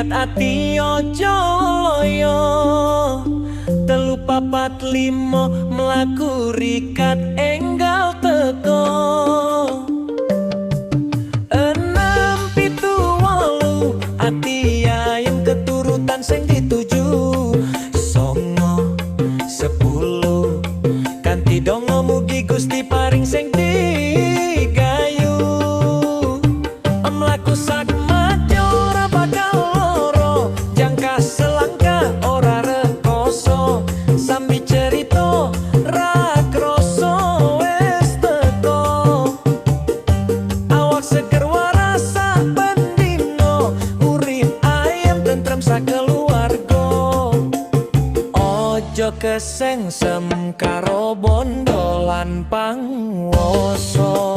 Niat ati ojo loyo. Telu, papat, limo, mlaku rikat enggal teko. Enem, 7, 8, ati ayem keturutan sing dituju. 9, 10, kanthi dongo mugi Gusti paring sing digayu. Mlaku sak madya ora bakal loro, jangka selangkah ora rekoso. Sambi cerita ra kroso wis teko. Awak seger waras saben dino, urip ayem tentrem sakeluarga. Ojo kesengsem karo bondo lan panguwasa.